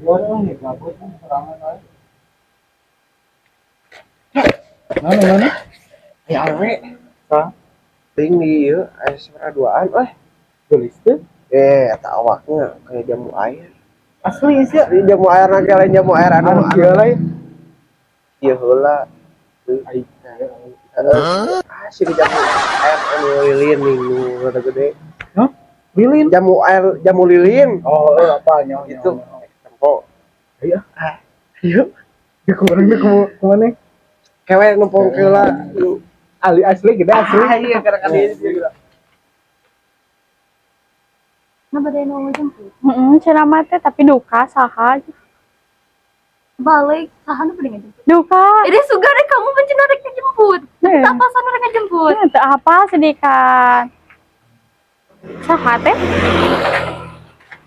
Orang nih gabut serangan aja. Mana mana? Ya awe. Sa? Ting di ieu aya sabaraha duaan euy. Gelis teh. Eh, eta awaknya kayak jamu air. Asli sih. Asli jamu air na lain jamu air anu Anu kieu lain. Ieu heula. Ai. Ah, sih jamu air anu lilin nih nu rada gede. Hah? Lilin. Jamu air, jamu lilin. Oh, apa nyawa Itu tempo. Iya. Ah, yuk. Di kurang di kemana? Kewe numpang heula. Ali asli gede asli. Ah, iya kadang-kadang Iya. Nah, badai nu jemput. Heeh, cenah mah teh tapi duka saha. Balik, saha nu bade ngejemput? Duka. Ini sugar rek kamu bencana rek ngejemput. Eh. Tak apa sana rek ngejemput. Teu apa sedikan. Saha teh?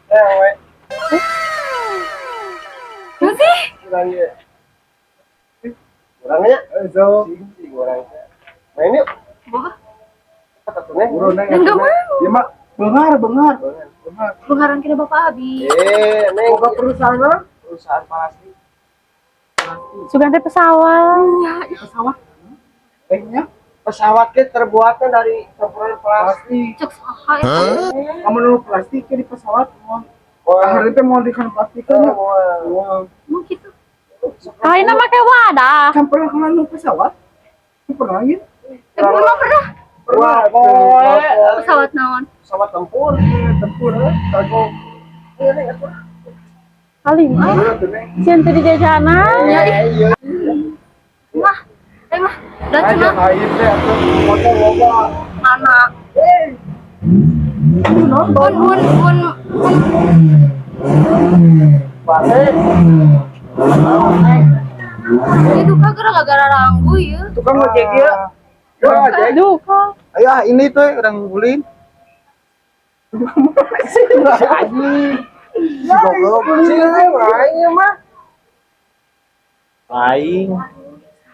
Ewe. Lu sih? Kurang ya. Kurangnya? So, Sing kurang. Main yuk. Boga. Kata tuh neng. buru neng. Enggak mau. Ya mak, bengar bengar. Bengar. Bengaran kira Bapak Abi. Eh, neng. Boga perusahaan Perusahaan plastik. Sugan teh pesawat. Ya, pesawat. Tehnya Pesawatnya terbuatnya dari campuran plastik. plastik. cek saha eta. Kamu nulu plastik di pesawat mau. Wah, Hari teh mau dikan plastik kan. wah. Wah. Emang gitu. Ayeuna make wadah. Kan pernah kemana pesawat? Kan pernah gitu? Eh, emang pernah Wah, boleh. pesawat naon? Pesawat tempur. Tempur, Kargo. Iya, neng, aku. Alim ah. Bener tuh neng. Sieun teu dijajanan. Ya, ih. Iya. Mah, eh mah, dan Aja cenah lain teh atuh motor loba. mana? Eh. Itu nonton. Bun bun bun bun. Balik. Ini duka gara-gara ranggu ya. Tukang ojek ya. Ya, ojek. Duka. Ayo ah, ini tuh orang ulin. Si anjing. Si goblok. Si aing mah. Aing.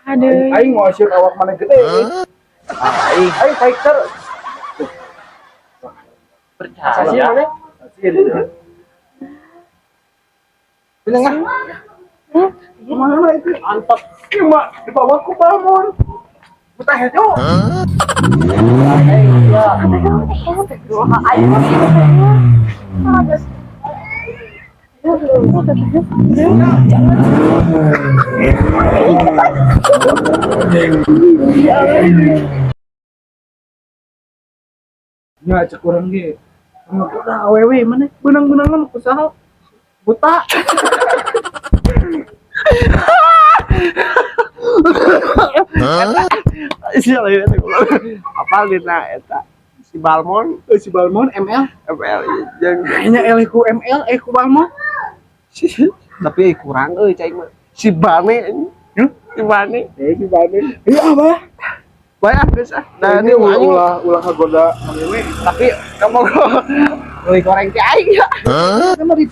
Aduh. Aing mau asyik awak mana gede. Aing. Aing fighter. Percaya. Mana? Bilang ah. Kemana itu? Mantap. Iya, Mak. Di bawahku bangun. Buta hejo. Ya, cek urang ge. Sama buta awewe mana? Benang-benangan ku saha? Buta. Sia lagi eta goblok. Apal dina eta si Balmon. Eh, si Balmon ML. ML jeung Kayaknya L ku ML, eh ku Balmon. Tapi kurang euy cai mah. Si Bane anjing. Huh? Si Bane. Eh, si Bane. Iya, apa? Bae ah geus ah. Nah, Nah, ini ini ulah ulah ulah ulah kagoda awewe. Tapi kamu beli goreng ti aing ya. Sama di